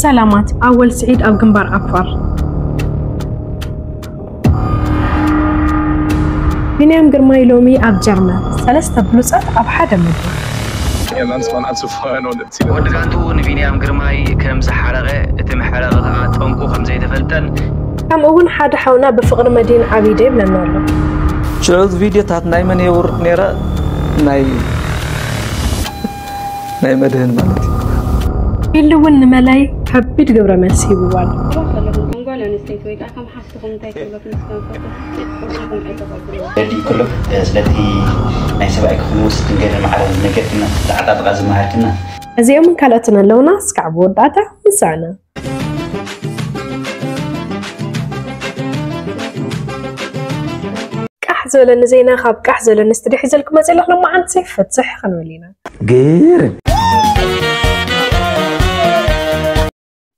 ሰላማት ኣወል ስዒድ ኣብ ግንባር ዓፋር። ቢንያም ግርማይ ሎሚ ኣብ ጀርመን። ሰለስተ ብሉጻት ኣብ ሓደ መድረኽ። ወዲ ጋንቱ ንቢንያም ግርማይ ከም ዝሓረቐ፣ እቲ መሕረቒ ከኣ ጠንቁ ከም ዘይተፈልጠን፣ ከምኡ እውን ሓደ ሓውና ብፍቕሪ መድህን ዓቢደ ይብለና ኣሎ። ሽዑ ቪድዮታት ናይ መን የውርድ ነይረ? ናይ ናይ መድህን ማለት እዩ። ኢሉ እውን ንመላይ ከቢድ ግብረ መልሲ ሂብዋ ኣሎ። ከም ጓል ኣንስተይቲ ወይ ከዓ ከም ሓፍትኹም እንታይ ክብለኩም እስከ ንፈትሕ ቁርኢኹም ኣይተቐብሉ። ረድእ ኩሉ ስለቲ ናይ ሰብኣይ ክኽንውስ ድንገል ማዕረ ዝነገርክና ዝዓጣጥቓ ዝመሃርክና እዚኦምን ካልኦትን ኣለውና። እስካዕ ብወዳእታ ምሳና። ቃሕ ዝበለኒ ዜና ካብ ቃሕ ዝበለኒ ስቱዲዮ ሒዘልኩም መፅእ ኣለኹ። ሎማዓንቲ ፍትሕ ክንብል ኢና። ግርም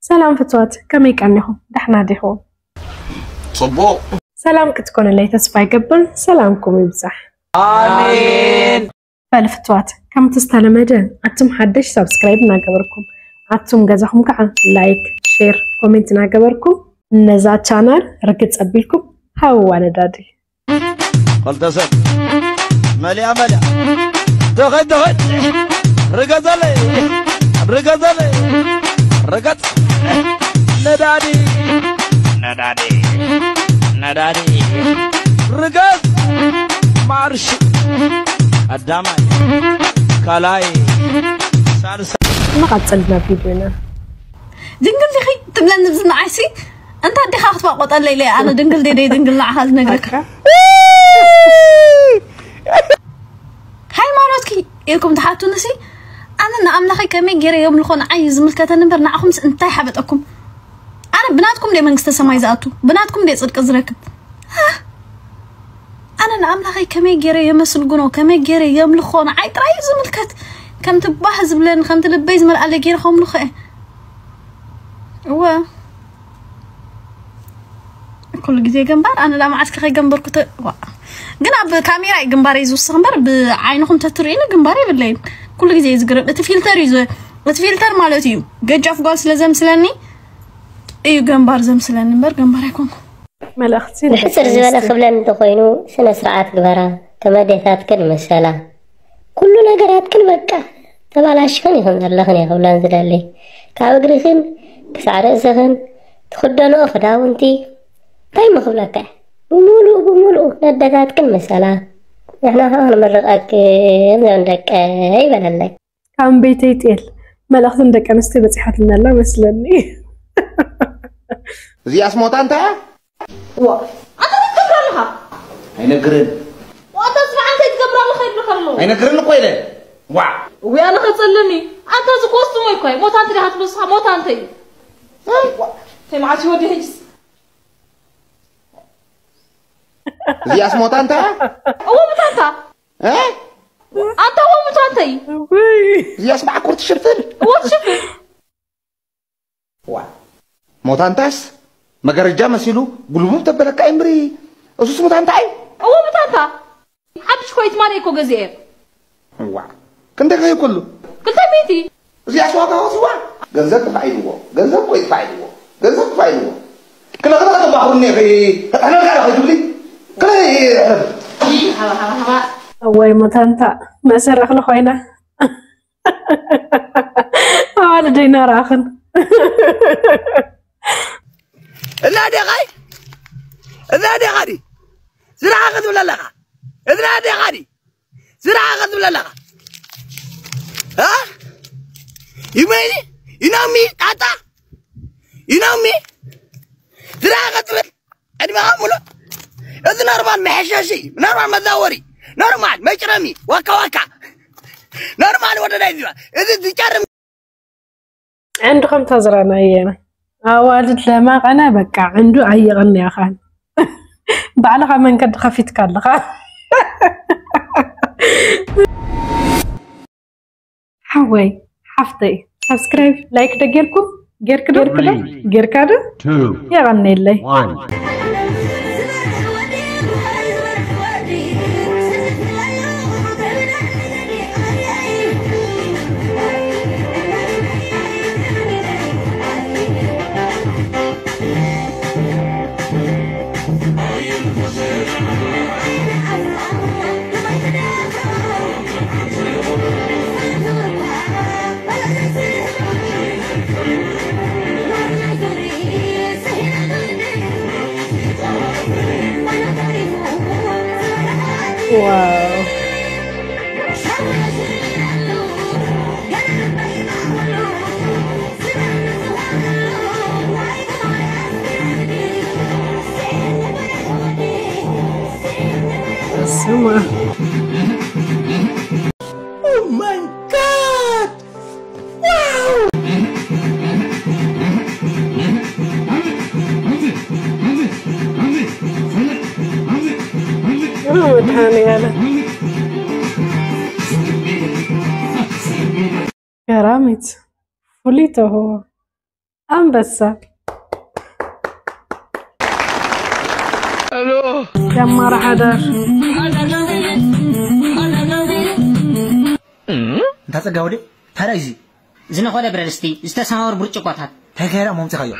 ሰላም ፍትዋት፣ ከመይ ቀኒኹም? ደሕና ዲኹም? ጽቡቕ። ሰላም ክትኮኑለይ ተስፋ ይገብር። ሰላምኩም ይብዛሕ። ኣሜን። በል ፍትዋት፣ ከምቲ ዝተለመደ ኣቱም ሓደሽ ሳብስክራይብ እናገበርኩም፣ ኣቱም ገዛኹም ከዓ ላይክ፣ ሼር፣ ኮሜንት እናገበርኩም ነዛ ቻናል ርግጽ ኣቢልኩም ሃብዋ ነዳዲ። ክልተ ሰብ መሊኣ መሊኣ ተኸድ ተኸድ ርገጸለይ ርገጸለይ ርገጽ ነዳዲ ነዳዲ ነዳዲ ርገጽ ማርሽ ቀዳማይ ካልኣይ ሳልሳይ ንቐጽል ናብ ቪድዮና። ድንግል ዲኺ ትብለኒ ብዝነዓይሲ እንታ ዲኻ ክትባቆጠለይ ኢለ ኣነ ድንግል ደይ ደይ ድንግል ንዓኻ ዝነግረካ። ሃይማኖትኪ ኢልኩም ትሓቱንሲ ኣነ ንኣምላኸይ ከመይ ገይረ የምልኾ ንዓይ እዩ ዝምልከተኒ እምበር ንዓኹምስ እንታይ ሓበጠኩም? ኣነ ብናትኩም ደይ መንግስተ ሰማይ ዝኣቱ ብናትኩም ደይ ጽድቂ ዝረክብ። ኣነ ንኣምላኸይ ከመይ ገይረ የመስልግኖ ከመይ ገይረ የምልኾ ንዓይ ጥራይ እዩ ዝምልከት። ከምቲ ባህ ዝብለኒ ከምቲ ልበይ ዝመልኣለይ ገይረ ከምልኾ እየ። እወ ኩሉ ግዜ ግንባር ኣነ ዳ መዓስከ ከይገንበርኩ ተ- ዋ። ግን ኣብ ካሜራ እዩ ግንባረይ ዝውስኽ እምበር ብዓይንኹም ተትርእዩኒ ግንባር የብለይን። ኩሉ ግዜ እዩ ዝግርም። እቲ ፊልተር እዩ ዝ- እቲ ፊልተር ማለት እዩ ገጃፍ ጓል ስለ ዘምስለኒ እዩ ገንባር ዘምስለኒ እምበር ገንባር ኣይኮንኩ። መልእኽቲ ብሕፅር ዝበለ ክብለኒ እንተኾይኑ ስነ ስርዓት ግበራ፣ ከም ኣዴታትክን ምሰላ። ኩሉ ነገራትክን በቃ ተባላሽኽን ኢኽን ዘለኽን እየ ክብለን ዝደሊ። ካብ እግርኽን ክሳዕ ርእስኽን ትኽደንኦ ክዳውንቲ እንታይ እሞ ክብለካ እየ? ብምሉኡ ብምሉኡ ነደታትክን ምሰላ። ንሕና ከዓ ክንምርቐክን ዘን ደቀይ በለለይ። ካብ ቤተይ ጤል መልእኽትን ደቂ ኣንስትዮ በፂሓትና ኣላ መስለኒ። እዚኣስ ሞታ እንታይ እያ? ዋ ኣታ ትገብር ኣለኻ? ኣይነግርን። ዋታ ስማዕ እንታይ ትገብር ኣለኻ ይብልካ ኣለኹ። ኣይነግርን እኮ ኢለ። ዋ ወይ ኣነ ከጸልኒ። ኣንታ እዚ ኮስቱም እኮ እዩ። ሞታ እንታይ ዲኻ ትብሎ ንስኻ? ሞታ እንታይ እዩ? እንታይ መዓስ እዩ ወዲ ሕጅስ? እዚኣስ ሞታ እንታይ እያ? እዎ ብታንታ። እ? ኣንታ እዎ ብታንታ እዩ። እዚኣስ መዓኮር ትሽፍን። እዎ ትሽፍን። ዋ ሞታንታስ መጋረጃ መሲሉ ጉልቡብ ተበለካ እምብሪ እሱስ ሞታንታ እዩ። እዎ ብታንታ ሓድሽ ኮይት ማለ እኮ ገዚኤ። ዋ ክንደይ ከ ይኩሉ ክልተ ሚእቲ። እዚኣስ ዋጋ ወስዋ ገንዘብ ጥፋ ኢልዎ ገንዘብ እኮ ይጥፋ ኢልዎ ገንዘብ ጥፋ ኢልዎ ክነኽነኸ ተባኽሩኒ ከይ ተጠነልካ ዶ ከይትብሊ ክለ ሃባ ሃባ ሃባ። እዋይ ሞታንታ መእሰር እኽሊ ኮይና ኣዋልደይ ናራኽን እና ዴኻይ እና ዴኻ ዲ ዝረኻ ክትብል ኣለኻ እዝና ዴኻ ዲ ዝረኻ ክትብል ኣለኻ እ ይመይኒ ይናሚ ጣጣ ይናሚ ዝረኻ ክትብል ዕድመኻ ሙሉእ እዚ ኖርማል መሐሸሺ ኖርማል መዛወሪ ኖርማል መጭረሚ ዋካ ዋካ ኖርማል ወደዳይ ዚባ እዚ ዝጨርም ዕንዱ ከም ተዝረና እየና ኣዋልድ ለማቐነ በቃ ዕንዱ ኣይቐንያኻን ባዕልኻ መንገዲ ከፊትካ ኣለኻ ሓወይ ሓፍተይ ሳብስክራይብ ላይክ ዶ ጌርኩም ጌርክ ዶ ጌርካ ዶ የቐነየለይ ዋው። ስማ። Oh my God! Wow! መድሃኒዓለም። ገራሚት፣ ፍሉይ ተውህቦ፣ ኣንበሳ። ደማራ ሓዳር። እንታ ጸጋ ወደ ታዲያ እዚ ዝነኾለ ብረድስቲ፣ ዝተሰባበሩ ብርጭቆታት። እንታይ ከይዳ እሞ ኣምጺኻዮ?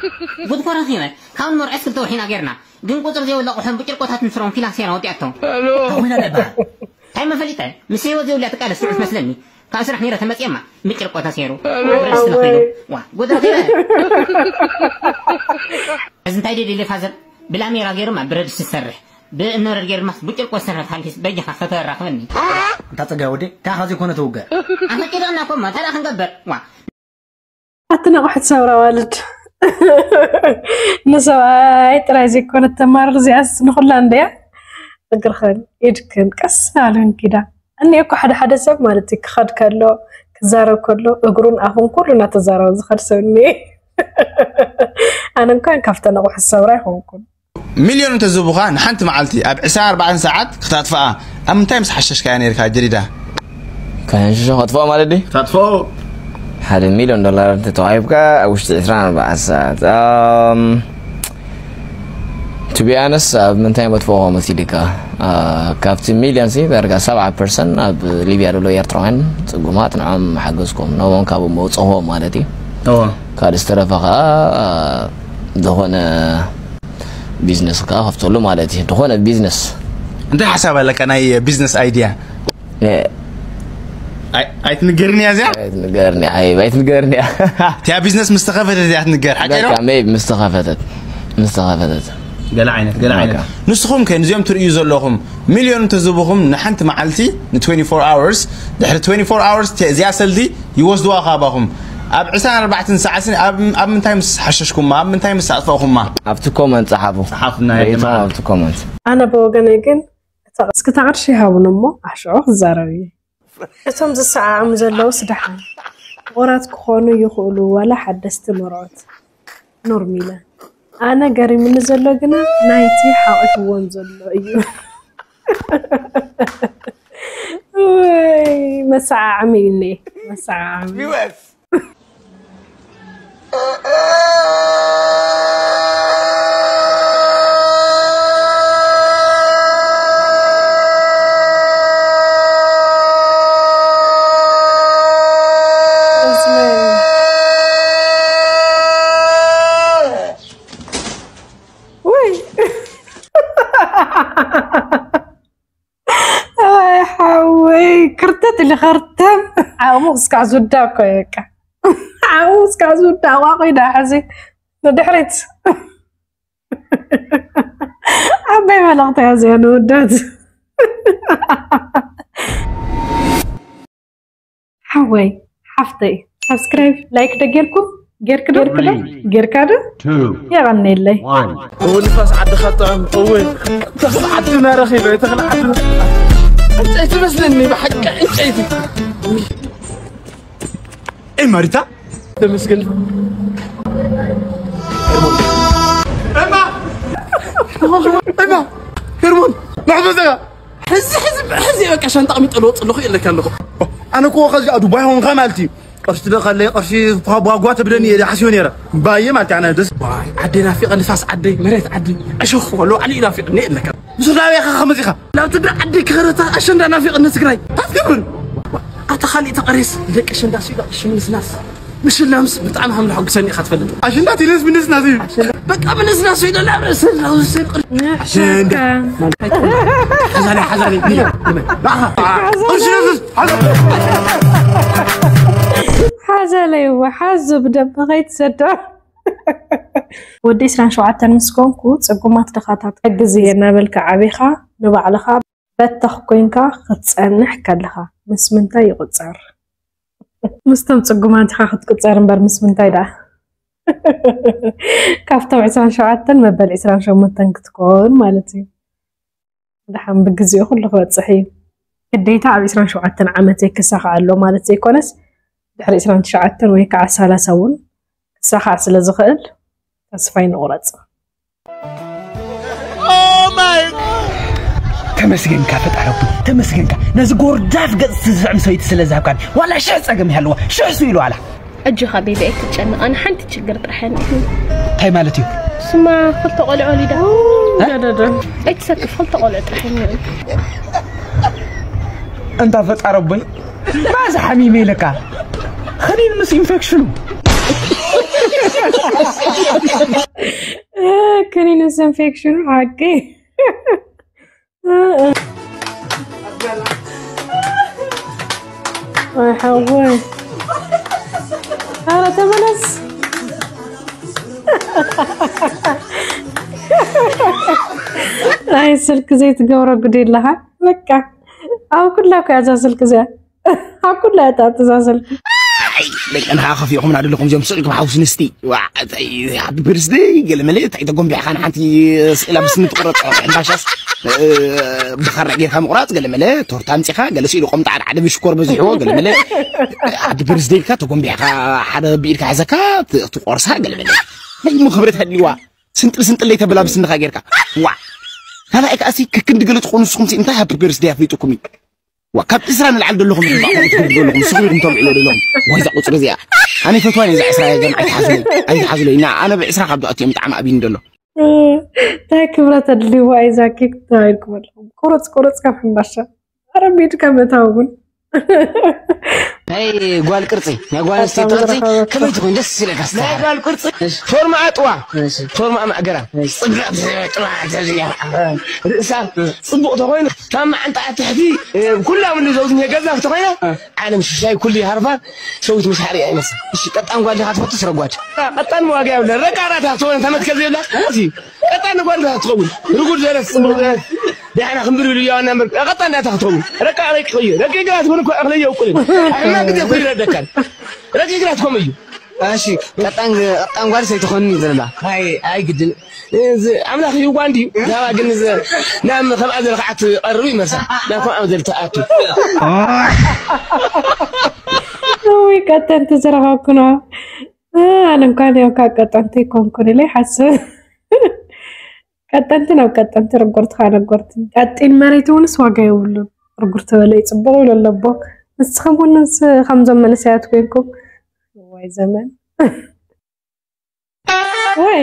ጉድ ኮ ረኺበ። ካብ ንመርዑት ክልተ ወሒና ጌርና። ግን ቁጽሪ ዘይብሉ ኣቑሑን ብጭርቆታትን ፍረውን ፊላክስያን ኣወጢኣቶ። እንታይ ኮይና እላ ይበሃል? እንታይ መፈሊጠ? ምስ ህይወት ዘይብሉ እያ ትቃለስ ትውዕል ትመስለኒ። ካብ ስራሕ ነይረ ተመጽየማ፣ ብጭርቆታ ሰይሩ። ብረድስቲ ነኺሉ። ዋ፣ ጉድ ረኺበ። እዚ እንታይ ደልዩ ፋዘር? ብላሜራ ገይሩ ማ ብረድስቲ ዝሰርሕ። ብእምነበረድ ገይሩ ድማ ብጭርቆ ዝሰርሕ ሃልኪስ በጃኻ ከተራኽበኒ። እንታ ጸጋይ ወደይ፣ እንታይ ኢኻ ዘይኮነ ትውገር? ኣፈቂዶና እኮ እሞ፣ እንታይ ደኣ ክንገብር? ዋ። ኣትነቕሕት ሰብራ ዋልድ። ንሰብኣይ ጥራይ ዘይኮነት ተማርር እዚኣስ ንኹላ እንድያ። እግርኽን ኢድክን ቀስ ኣለን ኪዳ። እኒኦ እኮ ሓደ ሓደ ሰብ ማለት እዩ ክኸድ ከሎ፣ ክዛረብ ከሎ፣ እግሩን ኣፉን ኩሉ እናተዛረበ ዝኸድ ሰብ እኒኤ። ኣነ እንኳን ካብተን ኣቑሑት ሰብራ ኣይኮንኩን። ሚልዮን እንተዝህቡኻ ንሓንቲ መዓልቲ ኣብ ዕስራን ኣርባዕተን ሰዓት ክታጥፍኣ፣ ኣብ ምንታይ ምስ ሓሸሽካያ ነይርካ ጀዲዳ? ከሕንሽሾ ከጥፍኦ ማለት ድዩ? ታጥፍኦ። ሓደ ሚልዮን ዶላር እንተተዋሂብካ ኣብ ውሽጢ ዕስራን ኣርባዕተን ሰዓት፣ ኣም፣ to be honest፣ ኣብ ምንታይ መጥፍኦ መሲልካ? ኣ፣ ካብቲ ሚልዮን ሲ ዳርጋ ሰብዓ ፐርሰንት ኣብ ሊብያ ዘሎ ኤርትራውያን ጽጉማት ንዖም ሓገዝኩም፣ ነቦም ካብኡ መውጽእዎም ማለት እዩ። እወ። ካልእ ዝተረፈ ከኣ፣ ኣ፣ ዝኾነ ቢዝነስ ከኣ ከፍተሉ ማለት እዩ። ዝኾነ ቢዝነስ። እንታይ ሓሳብ ኣለካ ናይ ቢዝነስ ኣይድያ? እ። ኣይ-፣ ኣይትንገርኒ እያ እዚኣ? ኣይትንገርኒ፣ ኣይ-፣ ኣይትንገርኒ እያ። እቲኣ ቢዝነስ ምስ ተኸፈተት እያ ትንገር፣ ሓቂ ዶ? በቃ፣ ሜይ ምስ ተኸፈተት፣ ምስ ተኸፈተት። ገለ ዓይነት፣ ገለ ዓይነት። በቃ። ንስኹም ከ ነዚኦም ትርእዩ ዘለኹም ሚልዮን እንተዝህቡኹም ንሓንቲ መዓልቲ፣ ን twenty-four hours፣ ድሕሪ twenty-four hours ተ-፣ እዚኣ ሰልዲ ይወስድዋ ካባኹም። ኣብ ዕስራን ኣርባዕተን ሰዓት ስኒ ኣብ፣ ኣብ ምንታይ ምስ ሓሸሽኩማ? ኣብ ምንታይ ምስ ኣጥፋእኹማ? ኣብቲ ኮመንት ጸሓፉ። ጸሓፉና ርእይቶም የጀማዓ። ኣብቲ ኮመንት። ኣነ ብወገነይ ግን እታ፣ እስኪ እታ ቅርሺ ሃቡኒ እሞ ኣሽዑ ክዛረብ እየ። እቶም ዝሰዓዓሙ ዘለውስ ደሓን ፍቑራት ክኾኑ ይኽእሉ፣ ዋላ ሓደስቲ መርዑት። ኖርሚለ። ኣነ ገሪሙኒ ዘሎ ግና ናይቲ ሓቒፍዎም ዘሎ እዩ። ወይ መሰዓዓሚ እዩ እኔ፣ መሰዓዓሚ። ወይ። ኣይ ሓወይ፣ ክርተት ኢሉ ከርተም። ዓቕሙ ክስካዕ ዝውዳእ እኮ እዩ በቃ። ዓቕሙ ክስካዕ ዝውዳእ፣ ኣቋቒዳ ሕዚ ንድሕሪት። ዓባይ መልእኽቲ እያ እዚኣ ንወዳት። ሓወይ፣ ሓፍተይ፣ ሳብስክራይብ፣ ላይክ ዶ ጌርኩም? ጌርክ ዶ? Three, ጌርካ ዶ? Two, የቐንየለይ። One። እወ፣ ንፋስ ዓድኻ ጥዑም። እወ፣ ተኽሊ ዓድና ረኺበ፣ ተኽሊ ዓድና። ዕንጨይቲ መስለኒ፣ ብሓቂ ዕንጨይቲ። ኤ፣ ማሪታ? ተመስገን። ኤማ! ኤማ! ሄርሞን! መሕፈዘጋ! ሕዚ፣ ሕዚ፣ ሕዚ በቃ ሻንጣ ኣሚጠ ልወጽእ ኣለኹ ኢለካ ኣለኹ። ኣነ እኮ ከዚ ኣዱ ባይሆንካ ማለት እዩ። ቅርሺ ትደኻለይ፣ ቅርሺ ኳ-፣ ቧጓ ትብለኒ እየ ሓስዮ ነይረ። ባየ ማለት ኣነ ደስ ባይ፣ ዓደይ ናፊቐ፣ ንፋስ ዓደይ፣ መሬት ዓደይ፣ ዕሾኽ ወሎ ዓሊ ናፊቐኒ ኢለካ። ምስ ናበይ ኢኻ ከመዚኻ? ናብ ትግራይ ዓዲ ክኸረታ ኣሸንዳ ናፊቐኒ ትግራይ። ኣትገብርን። ኣታ ካሊእ ተቐሬስ፣ ደቂ ኣሸንዳ ሲሎ፣ ቅርሺ ምንስናስ። ምሽላምስ ብጣዕሚ ከም ዘሐጉሰኒ ኢኻ ትፈልጥ። ኣሸንዳ ቴሌስ ምንስናስ እዩ። በቃ ምንስናስ እዩ፣ ደላ ምንስናስ እዩ፣ ቅርሺ። ኣሸንዳ። ሓዛለይ፣ ሓዛለይ፣ ንያ፣ ንመን? ንዓኻ። ቅርሺ ነስንስ፣ ሓዛለይ። ሓዛለይ፣ እወ፣ ሓዙ ብደንቢ ከይትሰዶ። ወዲ ዕስራን ሸውዓተን ምስ ኮንኩ፣ ጽጉማት ድኻታት ሕግዝ እየ እናበልካ ዓቢኻ፣ ንባዕልኻ በተኽ ኮይንካ ክትጸንሕ ከለኻ ምስ ምንታይ ይቑጸር? ምስቶም ጽጉማት ኢኻ ክትቁጸር እምበር ምስ ምንታይ ደኣ? ካብቶም ዕስራን ሸውዓተን መበል ዕስራን ሸሞንተን ክትኮን ማለት እዩ። ደሓን ብግዜኡ ኩሉ ክበጽሕ እዩ። ግዴታ ኣብ ዕስራን ሸውዓተን ዓመተይ ክሳኻዕ ኣሎ ማለት ዘይኮነስ፣ ድሕሪ ዕስራን ትሽዓተን ወይ ከዓ ሰላሳ እውን ክሳኻዕ ስለ ዝኽእል ተስፋ ኣይንቑረጽ። ተመስገንካ ፈጣረኩ፣ ተመስገንካ ነዚ ጎርዳፍ ገጽ ትዝዕም ሰበይቲ ስለ ዝሃብካን። ዋላ ሽሕ ጸገም ይሃልዋ፣ ሽሕ ሱ ኢሉ ዋላ። ኣጆኻ ቤቢ ኣይትጨነቕ፣ ኣነ ሓንቲ ችግር ጥራሕ እያ እኒኤትኒ። እንታይ ማለት እዩ? ስማ ክልተ ቆልዑ ወሊዳ። ኣይትሰክፍ፣ ክልተ ቆልዑ ጥራሕ እያ እኒኤትኒ። እንታ ፈጣረቦይ ባዛ ሓሚመ ኢለካ ኸኒን ምስ ኢንፌክሽኑ ክኒን ምስ ኢንፌክሽኑ ሓቂ ወይ ሓወይ ኣረ ተመለስ ኣይ ስልኪ ዘይትገብሮ ጉድ የለኻ በቃ ኣብ ኩላ እኮ እያ እዛ ስልኪ እዚኣ ኣብ ኩላ እያ ትኣቱ እዛ ስልኪ ደቀን ከዓ ከፊእኹም ናደለኹም እዚኦም ስቕ ኢልኩም ሓውስ ንስቲ ሃቢ ብርስደይ ገለ መለ እንታይ ተጎንቢሕኻ ንሓንቲ ስእላ ብስኒ ትቁረፅ ሕምባሻስ ብኻራ ጌርካ ምቁራፅ ገለ መለ ቶርታ ኣምፂኻ ገለ ስኢሉ ቆምጣ ዓደ ብሽኮር በዚሕዎ ገለ መለ ሃቢ ብርስደይ ኢልካ ተጎንቢሕካ ሓደ ብኢድካ ሕዘካ ትቆርሳ ገለ መለ ናይ እሞ ክብረት ሃልይዋ ስንጥል ስንጥል ለይተብላ ብስንኻ ጌርካ ዋ ካልኣይ ከኣሲ ከክንዲ ገለ ትኾኑ ንስኹም እንታይ ሃቢ ብርስደይ ኣፍሊጡኩም እዩ ዋ ካብ ዕስራ ንልዓሊ ዘለኹም ዘለኹም ስኹ ኢኹም ተልዕሎ ዘለኹም ወይ እዛ ቁፅሪ እዚኣ ኣነ ፈትዋን እዛ ዕስራ ገን ኣይትሓዙለይ ኣይትሓዙለይ እና ኣነ ብዕስራ ካብ ዝኣትዮም ብጣዕሚ ኣብይኒ ዘሎ እንታይ ክብረት ኣድልይዋ እዩ ዛኪ ክተባሂልኩም ኣለኹም ቁርፅ ቁርፅ ካብ ሕምባሻ ኣረቢድካ መታው እውን ናይ ጓል ቅርፂ ናይ ጓል ኣንስተይቲ ቅርፂ ከመይ ትኾን ደስ ይለካ ናይ ጓል ቅርፂ ፎርማ ኣጥዋ ፎርማ ማእገራ ፅብቅ ርእሳ ፅቡቅ ተኮይኑ ካብ መዓንጣ ትሕቲ ኩላ ምሉ ዘውዝ ገዛ ተኮይና ዓለም ሽሻይ ኩሉ ይሃርፋ ሰዊት ምስ ሓሪያ ይመስል እሺ ቀጣን ጓል ዲኻ ትፈቱ ስረጓድ ቀጣን ዋጋ የብለ ረቃ ራታ ትኾነ ተመትከል ዘይብላ ቀጣን ጓል ዲኻ ትኸውን ርጉድ ዘረስ ፅቡቅ ዘረስ ዳሕና ክንብር ኢሉ ያዋና ምር ቀጣ እንዳታ ክትኸውን ረቃ ረቂ እዩ ረቂ ግራት ሆን እኮ እኽለ የውቁልን ኣሕማ ግዜ እኮ ይረደካል ረቂ ግራት ኮም እዩ እሺ ቀጣን ቀጣን ጓል ሰይትኾን ዘለላ ኣይ ኣይ ግድን እዚ ኣምላኽ ይዋ እንዲ ናባ ግን እዚ ናብ ከምኣ ዘለ ከዓ ትቐርብ ይመርሳ ናብ ከምኣ ዘለ ትኣቱ ወይ ቀጠንቲ ዝረኸብኩ ነው ኣነ እንኳን ያው ካብ ቀጠንቲ ይኮንኩን ኢለ ይሓስብ ቀጠንቲ ናብ ቀጠንቲ ርጎርትኻ ነጎርቲ ቀጢን መሬት እውንስ ዋጋ የብሉን ርጉር ተበለ ይፅቡቅ ይብሎ ኣለቦ ንስኸም እውን ንስ ከምዞም መንእሰያት ኮይንኩም ዋይ ዘመን ወይ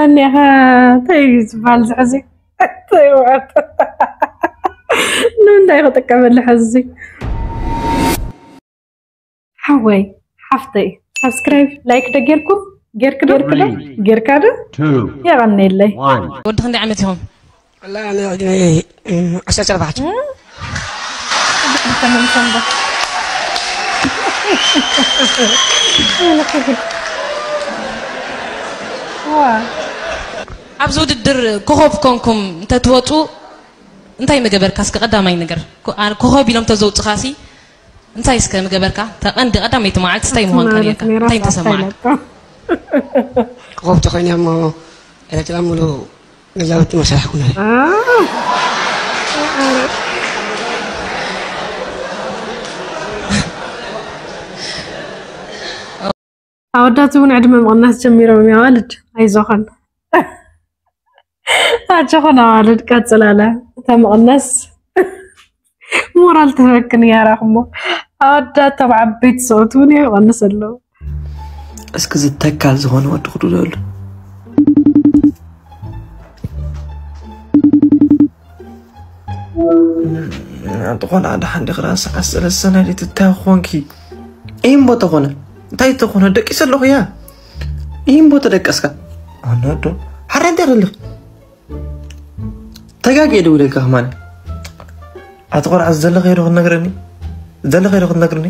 እኒኻ እንታይ እዩ ዝበሃል ዝሕዚ ንምንታይ ክጥቀመሉ ሕዚ ሓወይ ሓፍተይ ሳብስክራይብ ላይክ ዶ ጌርኩም ጌርክ ዶ ጌርካ ዶ የቐንየለይ ወዲ ክንደይ ዓመት ኢኹም ላ ኣነ ዕድመ ዓሰርተ ኣርባዕተ ኣብዚ ውድድር ኮኾብ ኮንኩም እንተትወፁ እንታይ ምገበርካ እስከ ቀዳማይ ነገር ኮኾብ ኢሎም ተዘውፅኻሲ እንታይ እስከ ምገበርካ ተቐንዲ ቀዳመይቲ መዓልቲ እንታይ ምዃንካ ነርካ እንታይ ምተሰማዓካ ኮኾብ ተኾይነ እሞ ኤርትራ ሙሉ ገዛውቲ መሰራሕኩ ነረ ኣወዳት እውን ዕድመ ምቕናስ ጀሚሮም እዮም ኣዋልድ ኣይዞኸን ኣጆኸን ኣዋልድ ቀፅላለ እታ ምቕናስ ሞራል ተበክን ያራኽሞ ኣወዳት ኣብ ዓበይቲ ሰብት እውን ይቐንስ ኣለዉ እስኪ ዝተካል ዝኾነ ወዲ ክዱደሉ ኣንቲ ቆልዓ ደሓን ዲኺ ደኣ ሰዓት ሰለስተ ናይ ለይቲ እንታይ ኮንኪ ኢምቦ ተኾነ እንታይ ተኾነ ደቂሰ ኣለኹ እያ ኢምቦ ተደቀስካ ኣነ ዶ ሓረ እንታይ ክልኽ ተጋግየ ደውለልካ ከማን ኣቲ ቆልዓ ዘለኸ ዶ ክትነግረኒ ዘለኸ ዶ ክትነግረኒ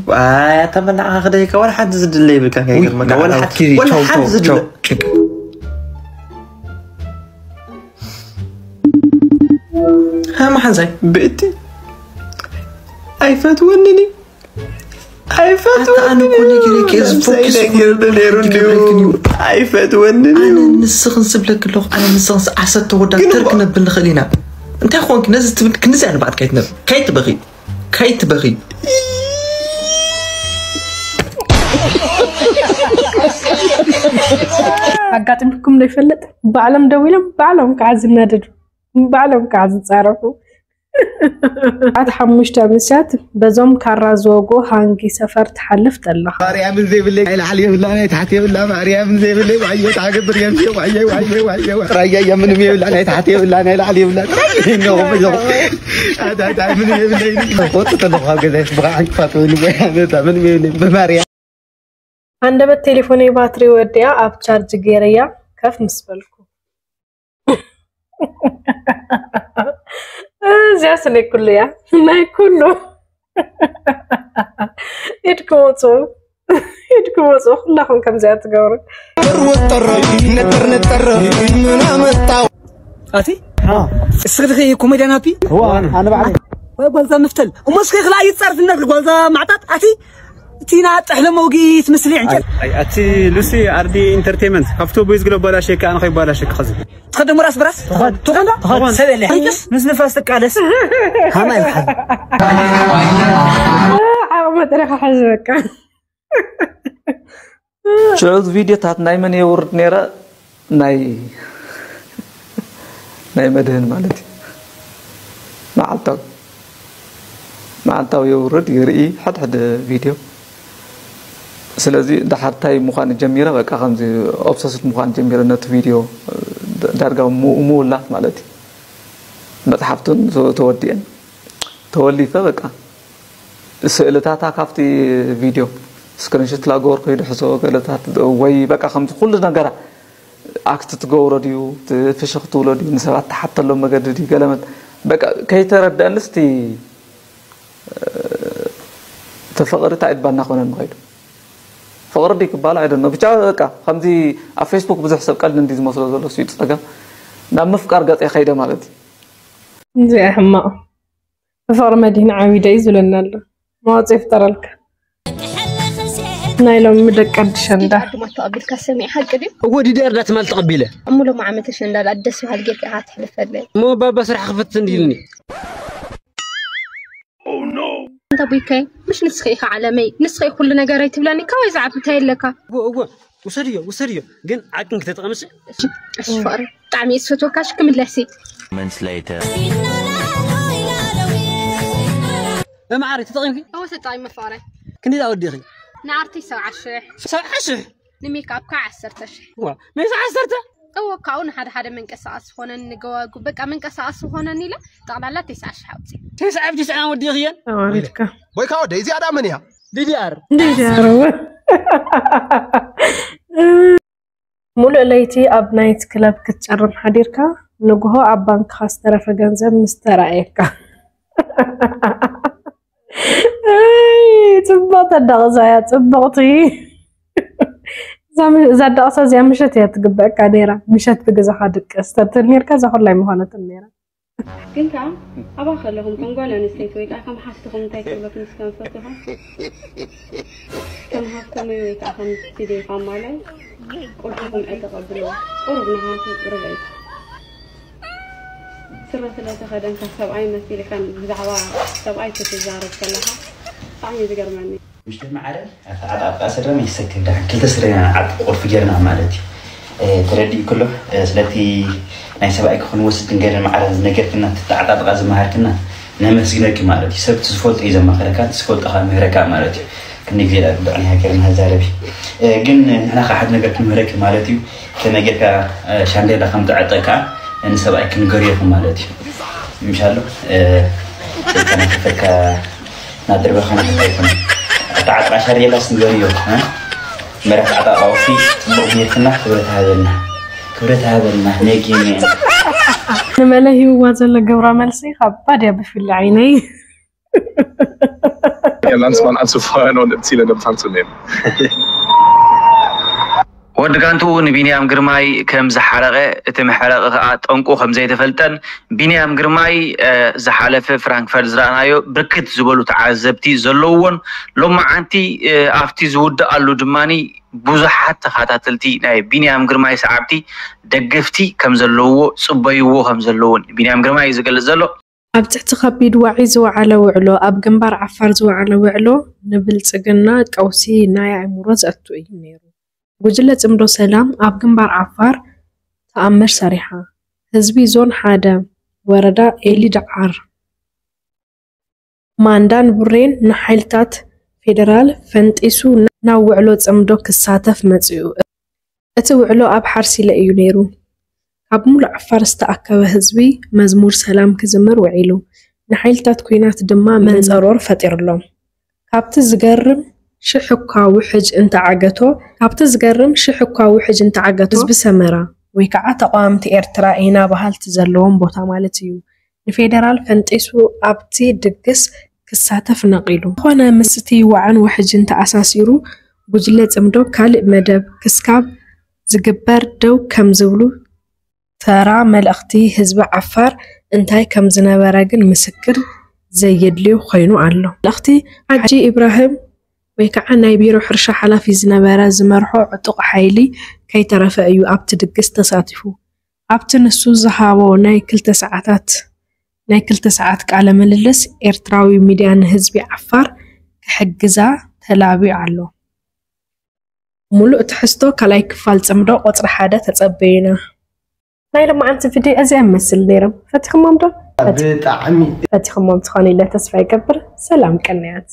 ኣታ መናዕኻ ክደይካ ወላ ሓንቲ ዝድለ ይብልካ ከይገርመካ ወላ ሓንቲ ዝድለ ሓንሳይ ብእቲ ኣይፈትወንን እዩ። ኣይፈትወንን ኣነ እኮ ነጊረኪ እየ፣ እዚ ምሳይ ፎኪስ ነጊርኒ ነይሩ እንዲሁ ክገብረክን እዩ። ኣይፈትወንን ኣነ እዩ። ንስኽን ስብለኪ ኣለኹ ኣነ ንስኽን ዓሰርተ ወዳት ግን ተርክ እሞ- ነብል ንኽእል ኢና። እንታይ ኾንኪ ነዚ ትብል ክንዚ ንባዕት ከይትነብ ከይትበኺ ከይትበኺ ከይትበኺ። ኣጋጢምኩም ዶ ይፈልጥ? ባዕሎም ደው ኢሎም ባዕሎም ከዓ ዝናደዱ፣ ባዕሎም ከዓ ዝፃረፉ። ኣት ሓሙሽተ ምስያት በዞም ካራ ዝወጉ ሃንጊ ሰፈር ትሓልፍ ጠለኻ። ማርያምን ዘይብለይ ናይ ላዕሊ የብላ ናይ ታሕቲ የብላ ማርያምን ዘይብለይ ዋየ ታገብር የምሲ ዋየ ዋየ ዋየ ራያ ምንም የብላ ናይ ታሕቲ የብላ ናይ ላዕሊ የብላ ነው ብዙ ኣታ ምንም የብለይ ቆጥ ተለኳ ገዛሽ ብኻ ዕንቅፋት ወይ ልወያ ነታ ምንም የብለይ ብማርያም ሃንደበት ቴሌፎነይ ባትሪ ወዲኣ ኣብ ቻርጅ ገይረያ ከፍ ምስ በልኩ። እዚኣ ስለ ኩሉ እያ ናይ ኩሉ። ኢድኩም ውፁ ኢድኩም ውፁ ኩላኹም ከምዚኣ ትገብሩ። ወጠረ ነጠር ነጠር ምን ኣመጣው ኣቲ እስኺ ዲኺ ኮሜድያን ኣፒ ኣነ ባዕለይ ወይ ጓልዛ መፍተል እሞ እስኺ ክላ ይጻርፍ ነክ ጓልዛ ማዕጣጥ ኣቲ ቲና ጥሕለ መውጊ ትምስሊ ዕንጨት ኣቲ ሉሲ ኣርዲ ኢንተርቴንመንት ካብቶ ቦይዝ ግሎ ባላሸካ ኣነ ከይባላሸካ ኸዚ ትኸደሙ ራስ ብራስ ትኾን ሰብ የለ ሕንቅስ ምስ ንፋስ ትቃለስ ሃማ ይብሓል ዓቕመ ጥረ ክሕዝ በቃ። ሽዑ ቪድዮታት ናይ መን የውርድ ነይረ? ናይ ናይ መድህን ማለት እዩ። መዓልታዊ መዓልታዊ የውርድ ይርኢ ሕድሕድ ቪድዮ። ስለዚ ደሓር ታይ ምዃን ጀሚረ፣ በቃ ከምዚ ኦብሰስድ ምዃን ጀሚረ ነቲ ቪድዮ ዳርጋ ምውላፍ ማለት እዩ። መፅሓፍቱን ተወዲአን ተወሊፈ በቃ ስእልታታ ካብቲ ቪድዮ ስክሪንሾት ላገበርኩ ይድሕዞ ገለታት ወይ በቃ ከምዚ ኩሉ ነገራ ኣክት ትገብሮ ድዩ ፍሽኽ ትብሎ ድዩ ንሰባት ትሓተሎም መገዲ ድዩ ገለመት በቃ ከይተረደአንስ እቲ ተፈቐሪ እንታይ ድባና ኮነ ንኸይዱ ፍቕሪ ድዩ ክባል ኣይደኖ ብቻ በቃ ከምዚ ኣብ ፌስቡክ ብዙሕ ሰብ ቀልዲ እንዲ ዝመስሎ ዘሎ ስዩ ፀገም ናብ ምፍቃር ገፀ ከይደ ማለት እዩ እዚኣ ሕማቕ ብፍቕሪ መድህን ዓቢደ እዩ ዝብለና ኣሎ መዋፅኦ ይፍጠረልካ ናይ ሎሚ ደቂ ኣዲ ሸንዳ ዓድማቶ ኣቢልካ ሰሚዕ ሓቂ ድዩ እዎ ዲዲኣር ዳትማል ተቐቢለ እሞ ሎም ዓመት ኣሸንዳ ደኣ ደስ በሃል ጌርካ ኢኻ ትሕልፈለይ እሞ ባባ ስራሕ ክፍትን ኢልኒ እንተ ቡይከይ ምሽ ንስኺ ኢኻ ዓለመይ ንስኺ ኩሉ ነገረይ ትብለኒ ካበይ ዝዓቢ እንታይ ኣለካ እዎ እዎ ውሰድዮ ውሰድዮ ግን ዓቅን ክተጠቐምሲ እሺ ፍቕሪ ብጣዕሚ እየ ዝፈትወካ እሺ ክምለሲ መማዓሪ ተጠቒምኪ እወ ተጠቒመ ፍቕረይ ክንደይ ኣወዲኺ ንኣርቲስት ሰብዓ ሽሕ ሰብዓ ሽሕ ንሜክኣፕ ከዓ ዓሰርተ ሽሕ ዋ መይሳ ዓሰርተ እወ ካብኡ ንሓደ ሓደ መንቀሳቐሲ ዝኾነኒ ንገዋጉ በቃ መንቀሳቐሲ ዝኾነኒ ኢለ ጠቕላላ ተስዓ ሽሕ ኣውፅእ ተስዓ ብትስዓ ወዲኽየን ተዋሪድካ ወይ ከዓ ወደ እዚኣ ዳ መን እያ ዲዲኣር እንዴት ያረወ ሙሉእ ለይቲ ኣብ ናይት ክለብ ክትጨርም ሓዲርካ ንግሆ ኣብ ባንክኻ ዝተረፈ ገንዘብ ምስ ተራእየካ ጽብቕቲ ኣዳቕሳ እያ ጽብቕቲ እዛ ኣዳቕሳ እዚኣ ምሸት እያ ትግበአካ ነይራ ምሸት ብገዛኻ ድቅስ ተትብል ነርካ እዛ ኩላይ ምኾነትን ነይራ ግን ከኣ ኣባ ከለኹም ከም ጓል ኣንስተይቲ ወይ ከኣ ከም ሓፍትኹም እንታይ ክብለኩም እስከ ንፈትኹም ከም ሃፍተመይ ወይ ከኣ ከም ትደይ ፋማላይ ቁልፍኹም ዕጥቕ ኣብልዎ ቁሩብ ንሃቱ ርብዒ ስረ ስለ ተኸደንካ ሰብኣይ መሲልካ ብዛዕባ ሰብኣይ ክትዛረብ ከለኻ ብጣዕሚ እዩ ዝገርመኒ። ምሽተ ማዕረ ኣተዓጣጥቃ ስረ መይሰክን ደሓን ክልተ ስረ ኢና ዓጥ ቁልፊ ጌርና ማለት እዩ ተረዲእኩ ኣሎ ስለቲ ናይ ሰብኣይኪ ክንወስድ ንገደን ማዕረ ዝነገርክና ተተዓጣጥቃ ዝመሃርክና ነመስግነኪ ማለት እዩ ሰብ ትዝፈልጦ እዩ ዘማኸረካ ትዝፈልጦ ካብ ምህረካ ማለት እዩ ክንዲ ግዜ ዳ ብዕኒ ሃገርና ዛረቢ ግን ንሕና ካብ ሓደ ነገር ክንምህረኪ ማለት እዩ ከመይ ጌርካ ሻንዴላ ከም ትዕጠ ከዓ ንሰብኣይ ክንገርየኹ ማለት እዩ ምሻሎ ስልካ ናከፈትካ ናደርበኻ ናከፈትካ ኣተዓጥቃ ሻንዴላ ስንገርዮ መራት ዓጣቃ ወፊ ፅቡቅ ጌርክና ክብረት ሃበልና ክብረት ሃበልና ነጊ ንመለ ሂብዋ ዘሎ ግብረ መልሲ ካብ ባድያ ብፍሊ ዓይነይ Landsmann anzufeuern und im Ziel in Empfang zu nehmen. ወዲ ጋንትኡ ንቢንያም ግርማይ ከም ዝሓረቐ፣ እቲ መሕረቒ ከኣ ጠንቁ ከም ዘይተፈልጠን፣ ቢንያም ግርማይ ዝሓለፈ ፍራንክፈርት ዝረኣናዮ ብርክት ዝበሉ ተዓዘብቲ ዘለውዎን፣ ሎማዓንቲ ኣብቲ ዝውድኣሉ ድማ ብዙሓት ተኸታተልቲ ናይ ቢንያም ግርማይ ሰዓብቲ ደገፍቲ ከም ዘለውዎ፣ ጽበይዎ ከም ዘለዎን ቢንያም ግርማይ እዩ ዝገልጽ ዘሎ። ኣብ ትሕቲ ከቢድ ዋዒ ዝወዓለ ውዕሎ፣ ኣብ ግንባር ዓፋር ዝወዓለ ውዕሎ ንብልጽግና ቀውሲ ናይ ኣእምሮ ዘእቱ እዩ ነይሩ። ጉጅለ ጽምዶ ሰላም ኣብ ግንባር ዓፋር ተኣምር ሰሪሓ። ህዝቢ ዞን ሓደ ወረዳ ኤሊ ደዓር፣ ማንዳን ቡሬን ንሓይልታት ፌደራል ፈንጢሱ ናብ ውዕሎ ጽምዶ ክሳተፍ መጺኡ። እቲ ውዕሎ ኣብ ሓርሲለ እዩ ነይሩ። ካብ ሙሉእ ዓፋር ዝተኣከበ ህዝቢ መዝሙር ሰላም ክዝምር ውዒሉ። ንሓይልታት ኲናት ድማ መንጸሮር ፈጢርሎም። ካብቲ ዝገርም ሽሕ እኳ ውሕጅ እንተዓገቶ፣ ካብቲ ዝገርም ሽሕ እኳ ውሕጅ እንተዓገቶ፣ ህዝቢ ሰመራ ወይ ከዓ ተቓወምቲ ኤርትራ ኢና በሃልቲ ዘለዎም ቦታ ማለት እዩ። ንፌደራል ፈንጢሱ ኣብቲ ድግስ ክሳተፍ ነቒሉ። ዝኾነ ምስቲ ዋዕን ውሕጅን ተኣሳሲሩ ጉጅለ ጽምዶ ካልእ መደብ ክስካብ ዝግበር ደው ከም ዝብሉ ተራ መልእኽቲ ህዝቢ ዓፋር እንታይ ከም ዝነበረ ግን ምስክር ዘየድልዩ ኮይኑ ኣሎ። መልእኽቲ ሓጂ ኢብራሂም ወይ ከዓ ናይ ቢሮ ሕርሻ ሓላፊ ዝነበረ ዝመርሖ ዕጡቕ ሓይሊ ከይተረፈ እዩ ኣብቲ ድግስ ተሳቲፉ። ኣብቲ ንሱ ዝሃቦ ናይ ክልተ ሰዓታት ናይ ክልተ ሰዓት ቃለ ምልልስ ኤርትራዊ ሚድያ ንህዝቢ ዓፋር ክሕግዛ ተላብዩ ኣሎ። ሙሉእ ትሕዝቶ ካልኣይ ክፋል ጽምዶ ቁጽሪ ሓደ ተጸበዩና። ናይ ሎማዓንቲ ቪድዮ እዚኣ ይመስል ነይሮም። ፈቲኽሞም ዶ? ፈቲ- ብጣዕሚ ፈቲኽሞም ትኾኑ ኢለ ተስፋ ይገብር። ሰላም ቀንያት።